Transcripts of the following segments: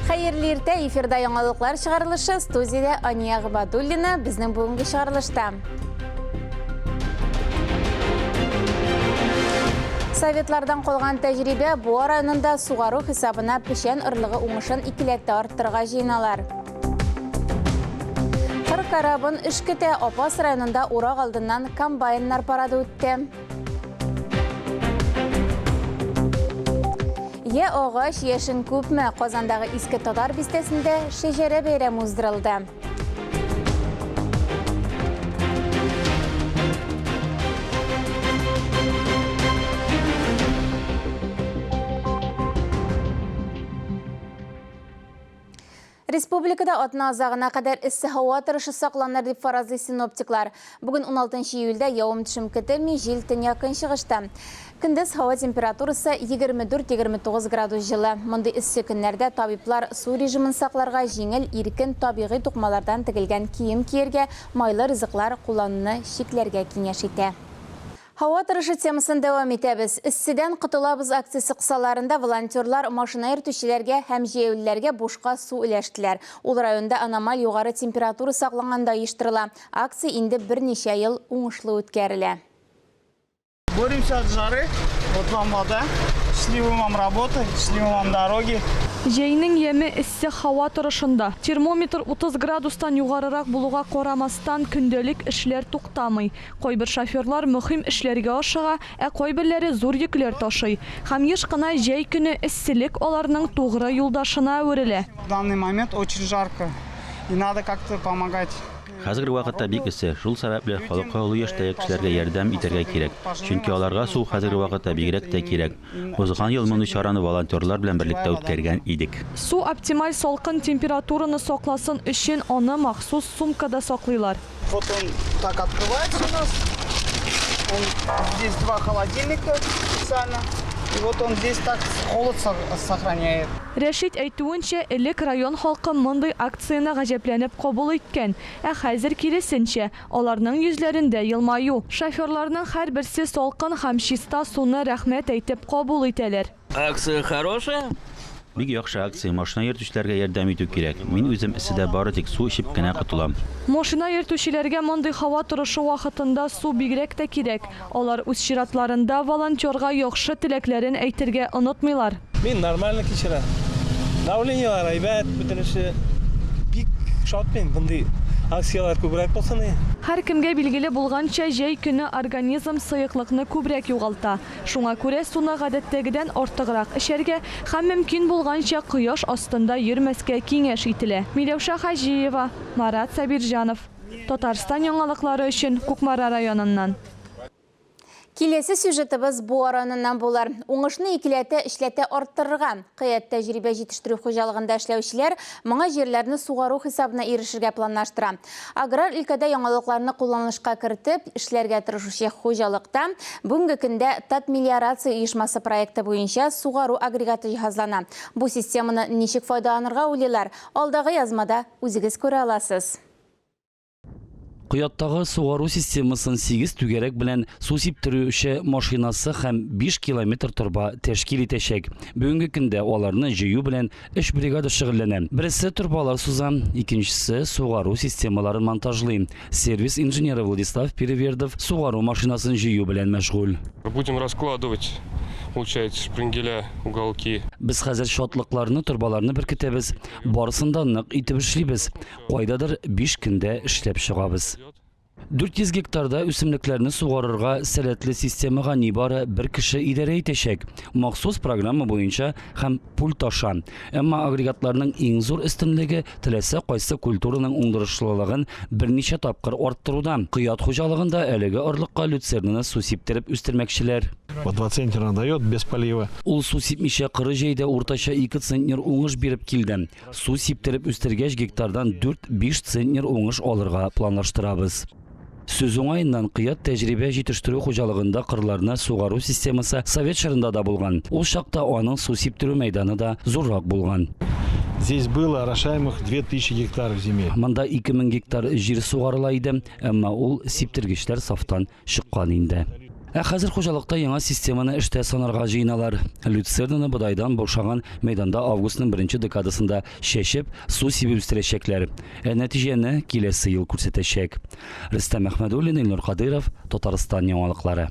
Хәерле иртә, эфирда яңалыклар чыгарылышы, студиядә Ания Габадуллина, безнең бүгенге чыгарылышта. Советлардан калган тәҗрибә Буа районында сугару хисабына печән орлыгы уңышын икеләтә арттырырга җыеналар. Кыр корабын эш көтә, Апас районында урак алдыннан комбайннар парады үтте. Я агач, яшең күпме? Казандагы Иске Татар бистәсендә шәҗәрә бәйрәме уздырылды. Республикада атна азагына кадәр эссе һава торышы сакланыр дип фаразлый синоптиклар. Бүген 16 июльдә явым-төшем көтелми, җил төньяк-көнчыгышта. Көндез һава температурасы 24-29 градус җылы. Мондый эссе көннәрдә табиблар су режимын сакларга, җиңел, иркен, табигый тукымалардан тегелгән кием кияргә, майлы ризыклар куллануны чикләргә киңәш итә. Һава торышы темасын дәвам итәбез. Эсседән котылабыз акциясе кысаларында волонтерлар машина йөртүчеләргә һәм җәяүлеләргә бушка су өләштеләр. Ул районда аномаль югары температура сакланганда оештырыла. Акция инде берничә ел уңышлы үткәрелә. Боремся от жары. Вот вам вода. Счастливой вам работы, счастливой вам дороги. Җәйнең яме эссе һава торышында. Термометр 30 градустан югарырак булуга карамастан, көндәлек эшләр туктамый. Кайбер шоферлар мөһим эшләргә ашыга, ә кайберләре зур йөкләр ташый. Һәм еш кына җәй көне эсселек аларның тугры юлдашына әверелә. В данный момент очень жарко и надо как-то помогать. Хәзерге вакытта бик эссе, шул сәбәпле халыкка олы яшьтәге кешеләргә ярдәм итәргә кирәк, чөнки аларга су хәзерге вакытта бигрәк тә кирәк. Узган ел мондый чараны волонтерлар белән берлектә үткәргән идек. Су оптималь салкын температураны сакласын өчен аны махсус сумкада саклыйлар. Вот он так открывается у нас. Он, здесь два холодильника специально. И вот он здесь так холод сохраняет. Рәшит әйтүенчә, элек район халкы мондый акцияне гаҗәпләнеп кабул иткән, ә хәзер киресенчә, аларның йөзләрендә елмаю. Шоферларның һәрберсе салкын һәм чиста суны рәхмәт әйтеп кабул итәләр. Акция хорошая. Бик яхшы акция, машина йөртүчеләргә ярдәм итү кирәк. Мин үзем эсседә бары тик су эчеп кенә котылам. Машина йөртүчеләргә мондый һава торышы вакытында су бигрәк тә кирәк. Алар үз чиратларында волонтерга яхшы теләкләрен әйтергә онытмыйлар. Мин нормально кичерәм. Давлениелар әйбәт, бөтен эше. Бик шат мин, мондый акцияләр күбрәк булсын иде. Һәркемгә билгеле булганча, җәй көне организм сыеклыкны күбрәк югалта. Шуңа күрә суны гадәттәгедән артыграк эчәргә һәм мөмкин булганча кояш астында йөрмәскә киңәш ителә. Миләүшә Хаҗиева, Марат Сабирҗанов, Татарстан яңалыклары өчен Кукмара районыннан. Киләсе сюжетыбыз Буа районыннан булыр. Уңышны икеләтә, өчләтә арттырырга. Кыят тәҗрибә җитештерү хуҗалыгында эшләүчеләр моңа җирләрне сугару хисабына ирешергә планлаштыра. Аграр өлкәдә яңалыкларны кулланылышка кертеп, эшләргә тырышучы хуҗалыкта бүгенге көндә Татмелиорация оешмасы проекты буенча сугару агрегаты җиһазлана. Бу системаны ничек файдаланырга уйлыйлар, алдагы язмада үзегез күрә аласыз. Кыяттагы сугару системасын 8 түгәрәк белән су сиптерүче машинасы һәм 5 километр торба тәшкил итәчәк. Бүгенге көндә аларны җыю белән Өч бригада шөгыльләнә. Берсе торбалар суза, икенчесе сугару системаларын монтажлый. Сервис инженеры Владислав Перевердов сугару машинасын җыю белән мәшгуль. Будем раскладывать, получается, шпрингеля, уголки. Без хәзер шатлыкларны, торбаларны беркетәбез. Барысын да нык итеп эшлибез. Кайдадыр биш көндә эшләп чыгабыз. 400 гектарда үсемлекләрне сугарырга сәләтле системага нибары бер кеше идарә итәчәк. Махсус программа буенча һәм пульт аша. Әмма агрегатларның иң зур өстенлеге теләсә кайсы культураның уңдырышлылыгын берничә тапкыр арттыруда. Кыят хуҗалыгында әлеге орлыкка люцернаны су сиптереп үстермәкчеләр. По 2 центнера дает без полива. Ул су сипмичә коры җәйдә уртача 2 центнер уңыш биреп килде. Су сиптереп үстергәч, гектардан 4-5 центнер уңыш алырга планлаштырабыз. Сүз уңаеннан, Кыят тәҗрибә җитештерү хуҗалыгында кырларны сугару системасы совет чорында да булган. Ул чакта аның су сиптерү мәйданы да зуррак булган. Здесь было орошаемых 2000 гектаров земель. Монда 2000 гектар җир сугарыла иде, әмма ул сиптергечләр сафтан чыккан инде. Ә хәзер хуҗалыкта яңа системаны эштә сынарга җыеналар. Люцернаны бодайдан бушаган мәйданда августның беренче декадасында чәчеп, су сибеп үстерәчәкләр. Ә нәтиҗәне киләсе ел күрсәтәчәк. Рөстәм Әхмәдуллин, Илнур Кадыйров, Татарстан яңалыклары.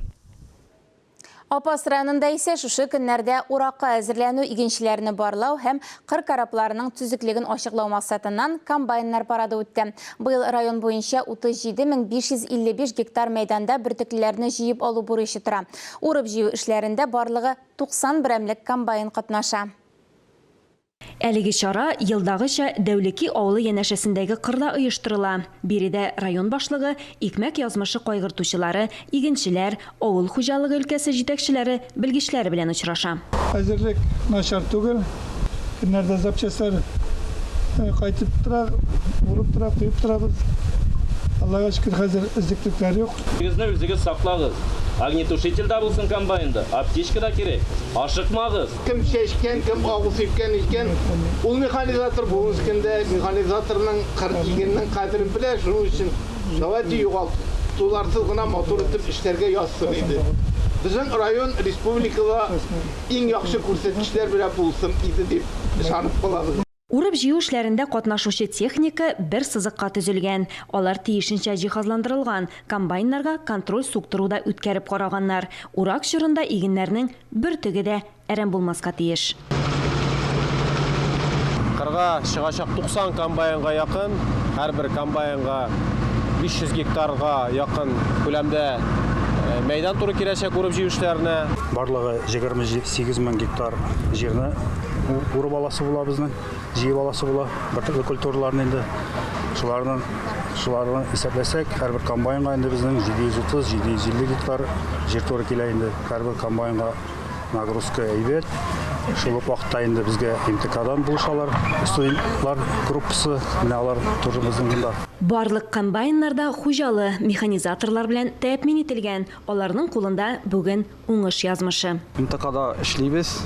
Апас районында исә шушы көннәрдә уракка әзерләнү, игенчеләрне барлау һәм кыр корабларының төзеклеген ачыклау максатыннан комбайннар парады үтте. Быел район буенча 37555 гектар мәйданда бөртеклеләрне җыеп алу бурычы тора. Урып-җыю эшләрендә барлыгы 90 берәмлек комбайн катнаша. Әлеге чара, елдагыча, Дәүлеки авылы янәшәсендәге кырда оештырыла. Биредә район башлыгы, икмәк язмышы кайгыртучылары, игенчеләр, авыл хуҗалыгы өлкәсе җитәкчеләре, белгечләре белән очраша. Әзерлек начар түгел. Көннәрдә запчастьлар кайтып тора, урып тора, куеп торабыз. Аллага шөкер, хәзер өзеклекләр юк. Үзегезне үзегез саклагыз. Огнетушитель дә булсын комбайнда, аптечка да кирәк. Ашыкмагыз. Кем чәчкән, кем агу сипкән икән, ул механизатор бүгенге көндә механизаторның кыр игеннең кадерен белә, шуның өчен давайте югалтуларсыз гына матур итеп эшләргә язсын иде. Безнең район республикада иң яхшы күрсәткечләр белән булсын иде дип ышанып калабыз. Урып-җыю эшләрендә катнашучы техника бер сызыкка төзелгән. Алар тиешенчә җиһазландырылган. Комбайннарга контроль суктыру да үткәреп караганнар. Урак чорында игеннәрнең бөртеге дә әрәм булмаска тиеш. Кырга чыгачак 90 комбайнга якын, һәрбер комбайнга 500 гектарга якын күләмдә мәйдан туры киләчәк урып-җыю эшләренә. Барлыгы 28 мең гектар җирне урып аласы була безнең, җыеп аласы була бөртекле культураларны инде. Шуларны, шуларны исәпләсәк, һәрбер комбайнга инде безнең 730-750 гектар җир туры килә инде. Һәрбер комбайнга нагрузка әйбәт. Шул ук вакытта инде безгә МТКдан булышалар, студентлар группасы, менә алар тоже безнең монда. Барлык комбайннар да хуҗалы механизаторлар белән тәэмин ителгән. Аларның кулында бүген уңыш язмышы. МТКда эшлибез.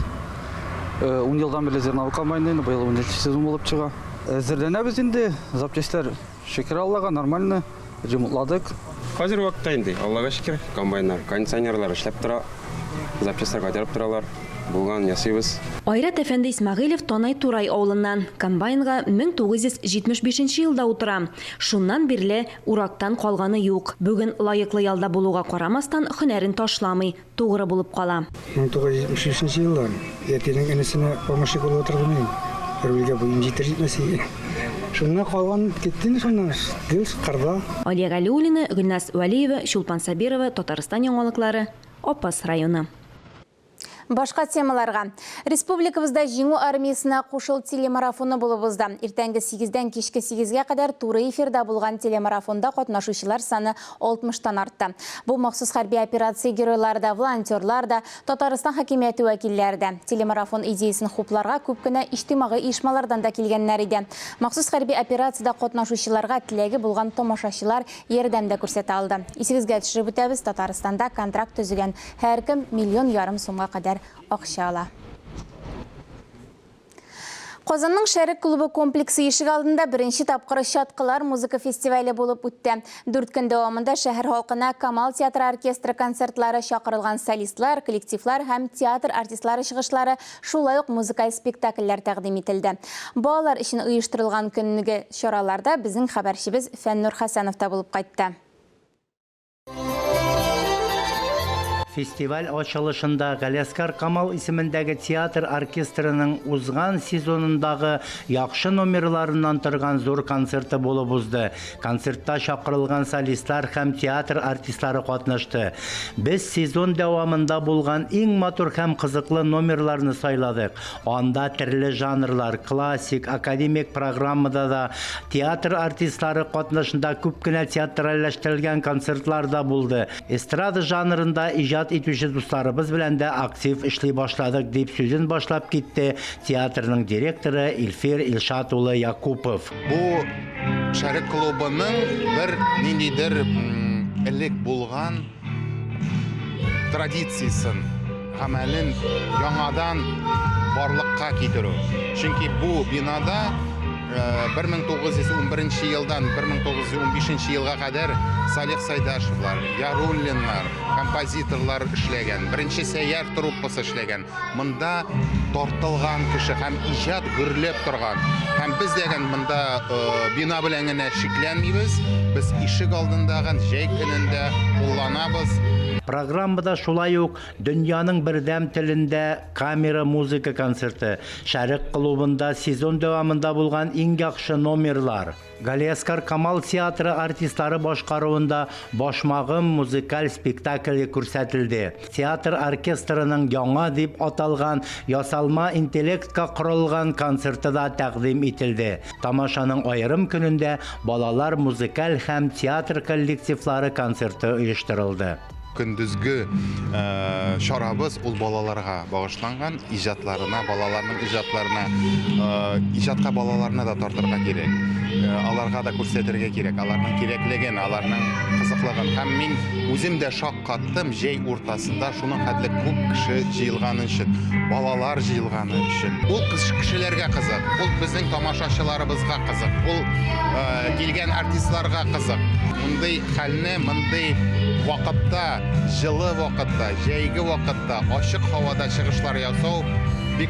10 елдан бирле зерновой комбайнда инде, быел 13 сезон булып чыга. Әзерләнәбез инде, запчастьләр шөкер Аллага, нормально ремонтладык. Хәзер вакытта инде, Аллага шөкер, комбайннар, кондиционерлар эшләп тора, запчастьлар кайтарып торалар, булган ясыйбыз. Айрат әфәнде Исмәгыйлев Танай Турай авылыннан. Комбайнга 1975 елда утыра. Шуннан бирле урактан калганы юк. Бүген лаеклы ялда булуга карамастан, һөнәрен ташламый, тугры булып кала. 1975 елдан әтинең энесенә помощник булып утырдым мин. Рульгә буем җитер җитмәс иде. Шуннан калган китте инде шуннан. Гел кырда. Алия Галиуллина, Гөлназ Вәлиева, Чулпан Сабирова, Татарстан яңалыклары, Апас районы. Башка темаларга. Республикабызда Җиңү армиясенә кушыл телемарафоны булып узды. Иртәнге 8-дән кичке 8-гә кадәр туры эфирда булган телемарафонда катнашучылар саны 60-тан артты. Бу махсус хәрби операция геройлары да, волонтерлар да, Татарстан хакимияте вәкилләре дә. Телемарафон идеясын хупларга күп кенә иҗтимагый оешмалардан да килгәннәр иде. Махсус хәрби операциядә катнашучыларга теләге булган тамашачылар ярдәм дә күрсәтә алды. Исегезгә төшереп үтәбез, Татарстанда контракт төзегән һәркем миллион ярым сумга кадәр акча ала. Казанның Шәрык клубы комплексы ишек алдында беренче тапкыр Чаткылар музыка фестивале булып үтте. 4 көн дәвамында шәһәр халкына Камал театры оркестры концертлары, чакырылган солистлар, коллективлар һәм театр артистлары чыгышлары, шулай ук музыкаль спектакльләр тәкъдим ителде. Балалар өчен оештырылган көнге чараларда безнең хәбәрчебез Фәннур Хәсәнов та булып кайтты. Фестиваль ачылышында Галиәсгар Камал исемендәге театр оркестрының узган сезонындагы яхшы номерларыннан торган зур концерты булып узды. Концертта чакырылган солистлар һәм театр артистлары катнашты. Без сезон дәвамында булган иң матур һәм кызыклы номерларны сайладык. Анда төрле жанрлар, классик, академик программада да, театр артистлары катнашында күп кенә театральләштерелгән концертлар да булды. Эстрада жанрында иҗат итүче дусларыбыз белән дә актив эшли башладык, дип сүзен башлап китте театрның директоры Илфир Илшат улы Якупов. Бу Шәрык клубының бер ниндидер элек булган традициясен, гамәлен яңадан барлыкка китерү. Чөнки бу бинада 1911 елдан 1915 елга кадәр Салих Сайдашевлар, Яруллиннар, композиторлар эшләгән, беренче сәйяр труппасы эшләгән. Монда тартылган кеше һәм иҗат гөрләп торган. Һәм без дә монда бина белән генә шикләнмибез, без ишек алдындагы җәй көнендә кулланабыз. Программада шулай ук дөньяның бердәм телендә камера музыка концерты, Шәрык клубында сезон дәвамында булган иң яхшы номерлар, Галиәсгар Камал театры артистлары башкаруында Башмагым музыкаль спектакле күрсәтелде. Театр оркестрының яңа дип аталган ясалма интеллектка корылган концерты да тәкъдим ителде. Тамашаның аерым көнендә балалар музыкаль һәм театр коллективлары концерты оештырылды. Көндезге чарабыз ул балаларга багышланган, иҗатларына, балаларның иҗатларына, иҗатка балаларны да тартырга кирәк. Аларга да күрсәтергә кирәк, аларның кирәклеген, аларның кызыклыгын. Һәм мин үзем дә шаккаттым, җәй уртасында шуның хәтле күп кеше җыелганы өчен, балалар җыелганы өчен. Ул кешеләргә кызык, ул безнең тамашачыларыбызга кызык, ул килгән артистларга кызык. Мондый хәлне, мондый вакытта, җылы вакытта, җәйге вакытта, ачык һавада чыгышлар ясау бик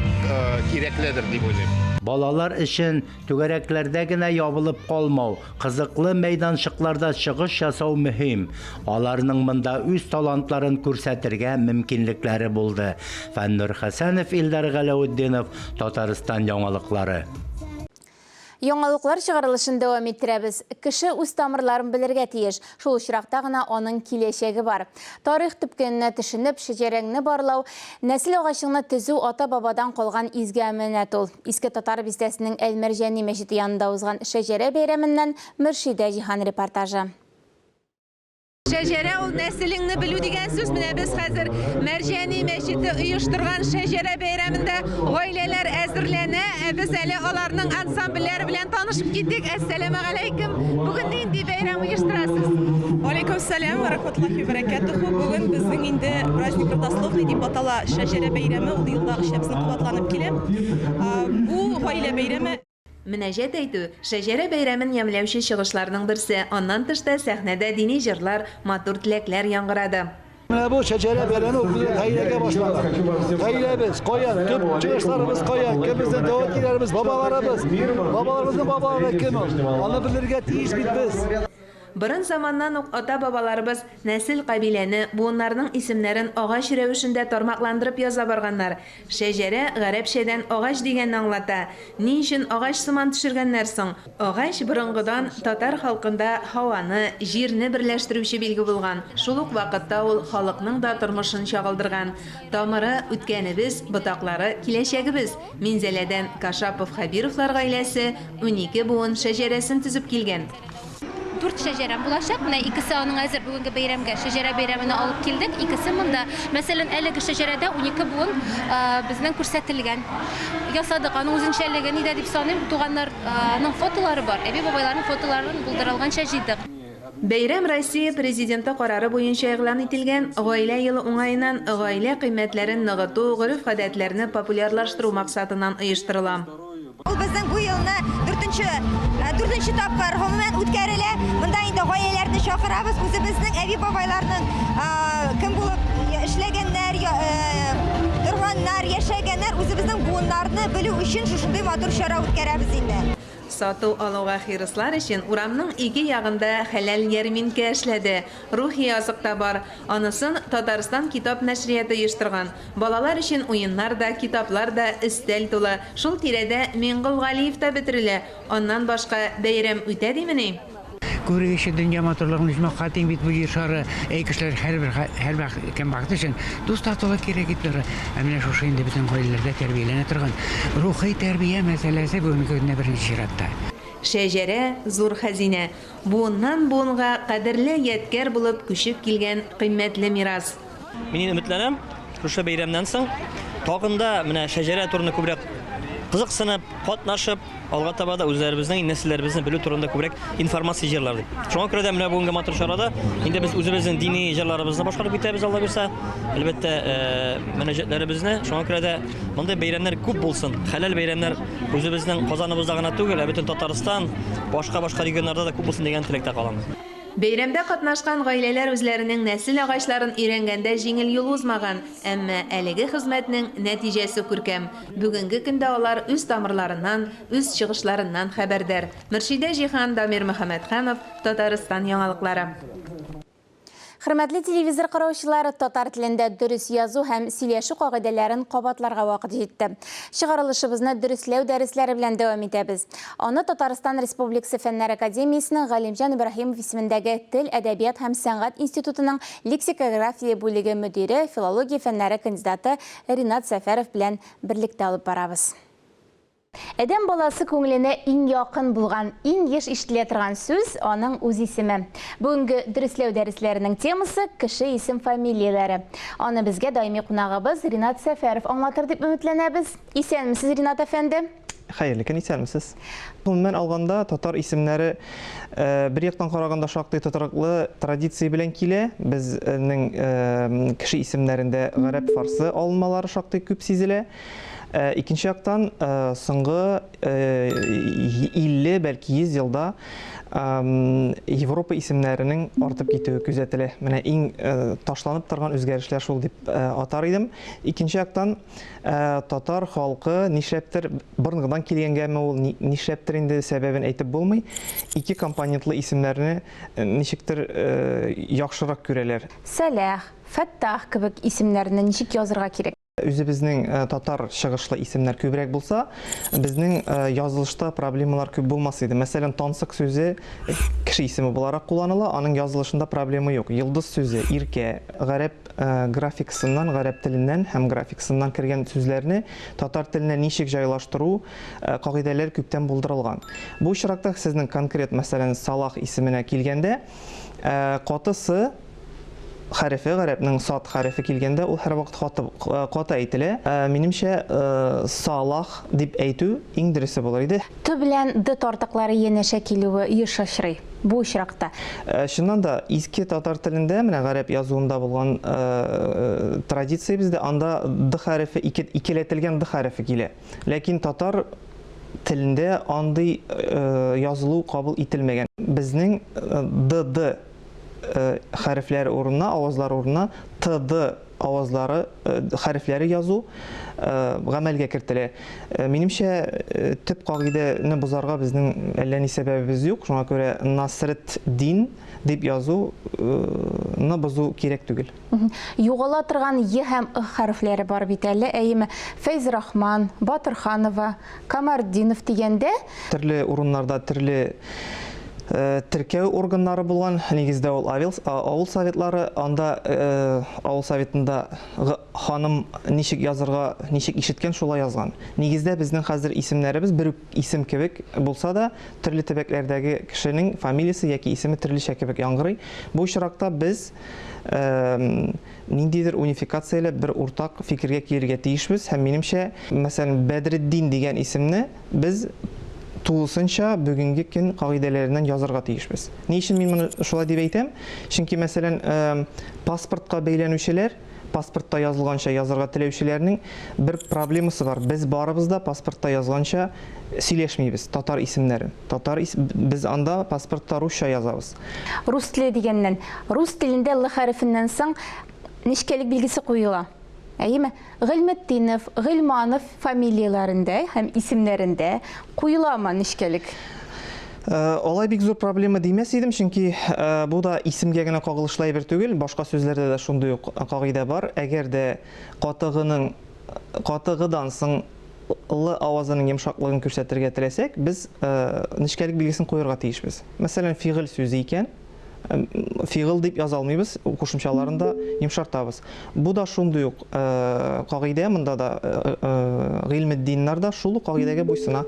кирәкледер дип уйлыйм. Балалар өчен түгәрәкләрдә генә ябылып калмау, кызыклы мәйданчыкларда чыгыш ясау мөһим. Аларның монда үз талантларын күрсәтергә мөмкинлекләре булды. Фәннур Хәсәнов, Илдар Галәүтдинов, Татарстан яңалыклары. Яңалыклар чыгарылышын дәвам иттерәбез. Кеше үз тамырларын белергә тиеш. Шул очракта гына аның киләчәге бар. Тарих төпкененә төшенеп, шәҗәрәңне барлау, нәсел агачыңны төзү ата-бабадан калган изге амәнәт ул. Иске Татар бистәсенең Әл-Мәрҗани мәчете янында узган шәҗәрә бәйрәменнән Мөршидә Җиһан репортажы. Шәҗәрә ул нәселеңне белү дигән сүз. Менә без хәзер Мәрҗани мәчете оештырган шәҗәрә бәйрәмендә гаиләләр әзерләнә. Ә без әле аларның ансамбльләре белән танышып китик. Әссәламегаләйкем. Бүген нинди бәйрәм оештырасыз? Алейкум сәлам ва рахматуллахи ва баракатуху. Бүген безнең инде праздник родословный дип атала шәҗәрә бәйрәме. Ул елдагыча безнең кабатланып килә. Бу гаилә бәйрәме. Мөнәҗәт әйтү, шәҗәрә бәйрәмен ямьләүче чыгышларның берсе. Аннан тыш та сәхнәдә дини җырлар, матур теләкләр яңгырады. Менә бу шәҗәрә бәйрәме ул безнең гаиләгә башлана. Гаиләбез каян, төп чыгышларыбыз каян, кем безнең дәү әтиләребез, бабаларыбыз, бабаларыбызның бабалары кем ул? Аны белергә тиеш бит без. Борын заманнан ук ата-бабаларыбыз нәсел-кабиләне, буыннарның исемнәрен агач рәвешендә тармакландырып яза барганнар. Шәҗәрә гарәпчәдән агач дигәнне аңлата. Ни өчен агач сыман төшергәннәр соң? Агач борынгыдан татар халкында һаваны, җирне берләштерүче билге булган. Шул ук вакытта ул халыкның да тормышын чагылдырган. Тамыры, үткәнебез, ботаклары, киләчәгебез. Минзәләдән Кашапов-Хәбировлар гаиләсе 12 буын шәҗәрәсен төзеп килгән. Дүрт шәҗәрәм булачак. Менә икесе аның әзер бүгенге бәйрәмгә, шәҗәрә бәйрәменә алып килдек. Икесе монда. Мәсәлән, әлеге шәҗәрәдә 12 буын безнең күрсәтелгән. Ясадык. Аның үзенчәлеге нидә дип саныйм, туганнарның фотолары бар. Әби-бабайларның фотоларын булдырылганча җыйдык. Бәйрәм Россия Президенты карары буенча игълан ителгән Гаилә елы уңаеннан гаилә кыйммәтләрен ныгыту, гореф-гадәтләрне популярлаштыру максатыннан оештырыла. Ул безнең бу елны дүртенче, э, дүртенче тапкыр гомумән үткәрелә. Монда инде гаиләләрне чакырабыз, үзебезнең әби-бабайларның э, кем булып эшләгәннәр, э, торганнар, яшәгәннәр, үзебезнең буыннарны белү өчен шушындый матур чара үткәрәбез инде. Сату-алуга хирыслар өчен урамның ике ягында хәләл ярминкә эшләде. Рухи азык та бар. Анысын Татарстан китап нәшрияты оештырган. Балалар өчен уеннар да, китаплар да өстәл тулы. Шул тирәдә Миңгол Галиев та бөтерелә. Аннан башка бәйрәм үтә димени? Күрегезче дөнья матурлыгын, оҗмахка тиң бит бу җир шары. Әй, кешеләр, һәрбер һәрбер кем бәхет өчен дус татулык кирәк дип тора. Ә менә шушы инде бөтен гаиләләрдә тәрбияләнә торган рухи тәрбия мәсьәләсе бүгенге көндә беренче чиратта. Шәҗәрә, зур хәзинә. Буыннан-буынга кадерле ядкәр булып күчеп килгән кыйммәтле мирас. Мин өметләнәм, шушы бәйрәмнән соң тагын да менә шәҗәрә турында күбрәк кызыксынып, катнашып, алга таба да үзләребезнең нәселләребезне белү турында күбрәк информация җыярлар дип. Шуңа күрә дә менә бүгенге матур чарада инде без үзебезнең дини җырларыбызны башкарып китәбез, Алла бирса. Әлбәттә, мөнәҗәтләребезне. Шуңа күрә дә мондый бәйрәмнәр күп булсын. Хәләл бәйрәмнәр үзебезнең Казаныбызда гына түгел, ә бөтен Татарстан, башка-башка регионнарда да күп булсын дигән теләктә калам. Бәйрәмдә катнашкан гаиләләр үзләренең нәсел агачларын өйрәнгәндә җиңел юл узмаган, әмма әлеге хезмәтнең нәтиҗәсе күркәм. Бүгенге көндә алар үз тамырларыннан, үз чыгышларыннан хәбәрдар. Мөршидә Җиһан, Дамир Мөхәммәтханов, Татарстан яңалыклары. Хөрмәтле телевизор караучылар, татар телендә дөрес язу һәм сөйләшү кагыйдәләрен кабатларга вакыт җитте. Чыгарылышыбызны дөресләү дәресләре белән дәвам итәбез. Аны Татарстан Республикасы Фәннәр академиясенең Галимҗан Ибраһимов исемендәге Тел, әдәбият һәм сәнгать институтының лексикография бүлеге мөдире, филология фәннәре кандидаты Ринат Сәфәров белән берлектә алып барабыз. Адәм баласы күңеленә иң якын булган, иң еш ишетелә торган сүз, аның үз исеме. Бүгенге дөресләү дәресләренең темасы, кеше исем-фамилияләре. Аны безгә даими кунагыбыз Ринат Сәфәров аңлатыр дип өметләнәбез. Исәнмесез, Ринат әфәнде! Хәерле көн, исәнмесез! Гомумән алганда, татар исемнәре бер яктан караганда шактый тотрыклы традиция белән килә. Безнең кеше исемнәрендә гарәп-фарсы алынмалары шактый күп сизелә. Икенче яктан, соңгы 50, бәлки 100 елда Европа исемнәренең артып китүе күзәтелә. Менә иң ташланып торган үзгәрешләр шул дип атар идем. Икенче яктан, татар халкы нишләптер, борынгыдан килгәнгәме ул, нишләптер инде сәбәбен әйтеп булмый, ике компонентлы исемнәрне ничектер яхшырак күрәләр. Сәлах, Фәттах кебек исемнәрне ничек язырга кирәк? Үзебезнең татар чыгышлы исемнәр күбрәк булса, безнең язылышта проблемалар күп булмас иде. Мәсәлән, Тансык сүзе кеше исеме буларак кулланыла, аның язылышында проблема юк. Йолдыз сүзе, Иркә, гарәп графикасыннан, гарәп теленнән һәм графикасыннан кергән сүзләрне татар теленә ничек җайлаштыру кагыйдәләре күптән булдырылган. Бу очракта сезнең конкрет, мәсәлән, Салах исеменә килгәндә, каты с хәрефе, гарәпнең сад хәрефе килгәндә, ул һәрвакыт хаты, каты әйтелә. Минемчә, Салах дип әйтү иң дөресе булыр иде. Т белән Д тартыклары янәшә килүе еш очрый бу очракта. Чыннан да, иске татар телендә, менә гарәп язуында булган традиция бездә, анда Д хәрефе, икеләтелгән Д хәрефе килә. Ләкин татар телендә андый язылу кабул ителмәгән. Безнең ДД хәрефләре урынына, авазлары урынына ТД авазлары, хәрефләре язу гамәлгә кертелә. Минемчә, төп кагыйдәне бозарга безнең әллә ни сәбәбебез юк, шуңа күрә Насретдин дип язу ны бозу кирәк түгел. Югала торган Е һәм Ы хәрефләре бар бит әле, әйеме? Фәйзрахман, Батырханова, Камартдинов дигәндә. Төрле урыннарда төрле теркәү органнары булган, нигездә ул авыл советлары, анда авыл советында ханым ничек язырга, ничек ишеткән, шулай язган. Нигездә безнең хәзер исемнәребез бер үк исем кебек булса да, төрле төбәкләрдәге кешенең фамилиясе яки исеме төрлечә кебек яңгырый. Бу очракта без ниндидер унификацияләп бер уртак фикергә килергә тиешбез һәм минемчә, мәсәлән, Бәдретдин дигән исемне без тулысынча бүгенге көн кагыйдәләреннән язарга тиешбез. Ни өчен мин моны шулай дип әйтәм? Чөнки, мәсәлән, паспортка бәйләнүчеләр, паспортта язылганча язарга теләүчеләрнең бер проблемасы бар. Без барыбыз да паспортта язганча сөйләшмибез татар исемнәрен. Татар ис без анда паспортта русча язабыз. Рус теле дигәннән, рус телендә л хәрефеннән соң нечкәлек билгесе куела. Әйеме? Гыйльметдинов, Гыйльманов фамилияләрендә һәм исемнәрендә куеламы нечкәлек? Алай бик зур проблема димәс идем, чөнки бу да исемгә генә кагылышлы әйбер түгел, башка сүзләрдә дә шундый ук кагыйдә бар. Әгәр дә катыгының катыгыдан соң л авазының йомшаклыгын күрсәтергә теләсәк, без нечкәлек билгесен куярга тиешбез. Мәсәлән, фигыль сүзе икән, фигыл дип яза алмыйбыз, кушымчаларын да йомшартабыз. Бу да шундый ук кагыйдә, монда да Гыйльметдиннар да шул ук кагыйдәгә буйсына.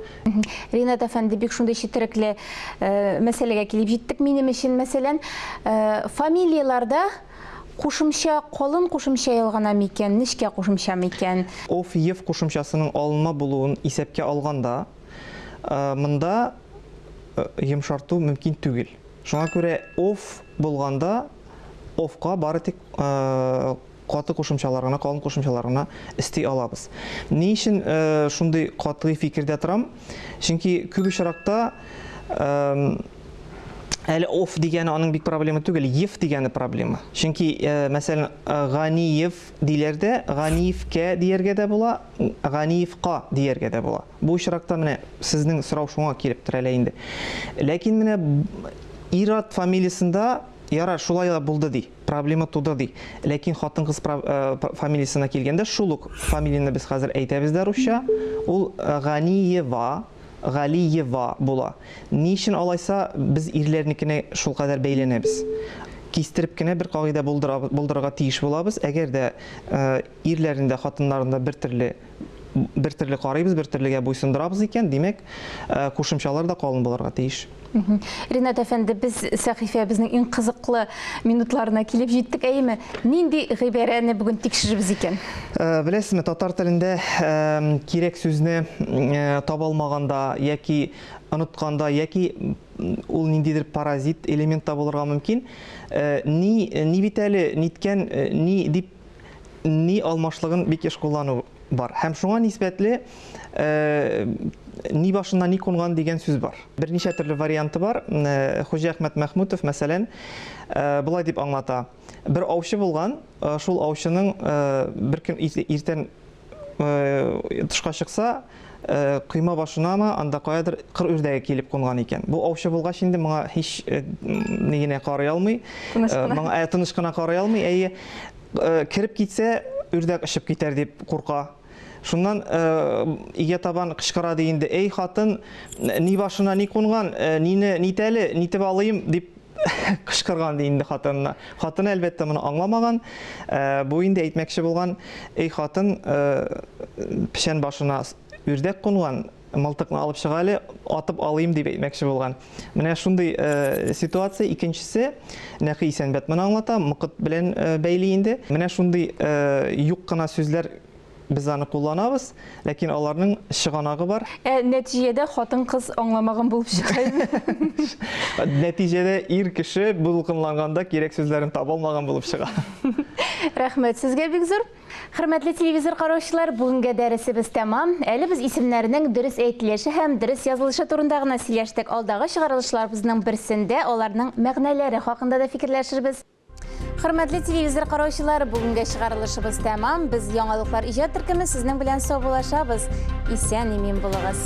Ринат әфәнде, бик шундый четерекле мәсьәләгә килеп җиттек минем өчен. Мәсәлән, фамилияләрдә Кушымча калын кушымча ялгана микән, нечкә кушымча микән? Ов, ев кушымчасының алынма булуын исәпкә алганда, монда йомшарту мөмкин түгел. Шуңа күрә ов булганда, овка бары тик каты кушымчалар гына, калын кушымчалар гына өсти алабыз. Ни өчен шундый катгый фикердә торам? Чөнки күп очракта әле ов дигәне аның бик проблема түгел, ев дигәне проблема. Чөнки, мәсәлән, Ганиев диләр дә, Ганиевкә дияргә дә була, Ганиевка дияргә дә була. Бу очракта менә сезнең сорау шуңа килеп терәлә инде. Ләкин менә ир-ат фамилиясендә ярар, шулай да булды ди, проблема туды ди. Ләкин хатын-кыз фамилиясенә килгәндә, шул ук фамилияне без хәзер әйтәбез дә русча, ул Ганиева, Галиева була. Ни өчен алайса без ирләрнекенә шулкадәр бәйләнәбез? Кистереп кенә бер кагыйдә булдырырга тиеш булабыз. Әгәр дә ирләрне дә, хатыннарны да бер төрле бер төрле карыйбыз, бер төрлегә буйсындырабыз икән, димәк, кушымчалар да калын булырга тиеш. Ринат әфәнде, без сәхифәбезнең иң кызыклы минутларына килеп җиттек, әйеме? Нинди гыйбарәне бүген тикшерербез икән? Беләсезме, татар телендә кирәк сүзне таба алмаганда яки онытканда яки ул ниндидер паразит элемент та булырга мөмкин. Ни, ни бит әле, ниткән, ни дип ни алмашлыгын бик еш куллану бар. Һәм шуңа нисбәтле ни башына ни кунган дигән сүз бар. Берничә төрле варианты бар. Хуҗа Әхмәт Мәхмүтов, мәсәлән, болай дип аңлата. Бер аучы булган, шул аучының бер көн иртән тышка чыкса, койма башынамы, анда каядыр кыр үрдәге килеп кунган икән. Бу аучы булгач инде моңа һич ни генә карый алмый. Тыныч кына. Моңа тыныч кына карый алмый. Әйе, кереп китсә, үрдәк очып китәр дип курка. Шуннан өйгә табан кычкыра ди инде, Эй, хатын, ни башына ни кунган, нине нитәле, нитеп алыйм, дип кычкырган ди инде хатынына. Хатыны, әлбәттә, моны аңламаган. Бу инде әйтмәкче булган, Эй, хатын, печән башына үрдәк кунган, мылтыкны алып чык әле, атып алыйм, дип әйтмәкче булган. Менә шундый ситуация. Икенчесе, Нәкый Исәнбәт моны аңлата, мокыт белән бәйли инде. Менә шундый юк кына сүзләр без аны кулланабыз, ләкин аларның чыганагы бар. Ә нәтиҗәдә хатын-кыз аңламаган булып чыга инде. Нәтиҗәдә ир кеше дулкынланганда кирәк сүзләрен таба алмаган булып чыга. Рәхмәт сезгә бик зур. Хөрмәтле телевизор караучылар, бүгенге дәресебез тәмам. Әле без исемнәрнең дөрес әйтелеше һәм дөрес язылышы турында гына сөйләштек. Алдагы чыгарылышларыбызның берсендә аларның мәгънәләре хакында да фикерләшербез. Хөрмәтле телевизор караучылар, бүгенге чыгарылышыбыз тәмам. Без Яңалыклар иҗат төркеме сезнең белән саубуллашабыз. Исән-имин булыгыз.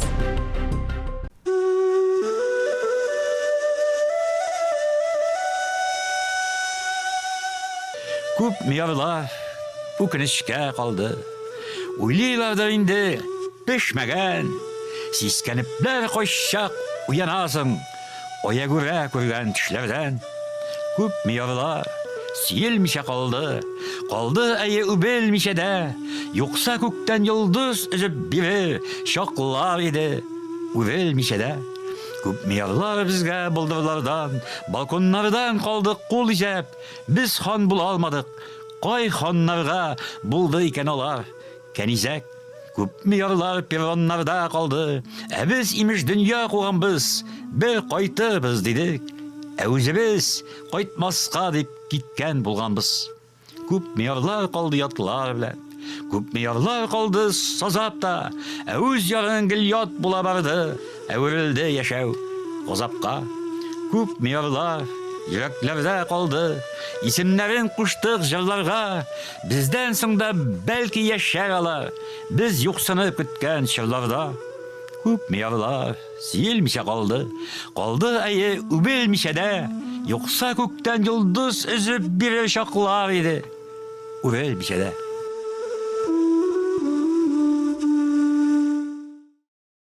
Күп миярлар үкенечкә калды. Уйлыйлардыр инде, пешмәгән. Сискәнепләр кайчак уянасың, Аягүрә күргән төшләрдән. Күп миярлар сөелмичә калды, Калды әйе үбелмичә дә. Юкса күктән йолдыз өзеп бирер Чаклар иде, үрелмичә дә. Күп миярлар безгә болдырлардан, Балконнардан калды кул изәп. Без хан була алмадык, кай ханнарга Булды икән алар кәнизәк? Күпме ярлар перроннарда калды, Ә без, имеш, дөнья куганбыз, Бер кайтырбыз, дидек, Ә үзебез кайтмаска дип киткән булганбыз. Күпме ярлар калды ятлар белән, Күпме ярлар калды сазап та, Ә үз ярың гел ят була барды, Әверелде яшәү газапка. Күпме ярлар йөрәкләрдә калды, Исемнәрен куштык җырларга, Бездән соң да бәлки яшәр алар, Без юксынып көткән чорларда. Күпме ярлар сөелмичә калды, Калды, әйе, үбелмичә дә, Юкса күктән йолдыз өзеп бирер чаклар иде, Үрелмичә дә.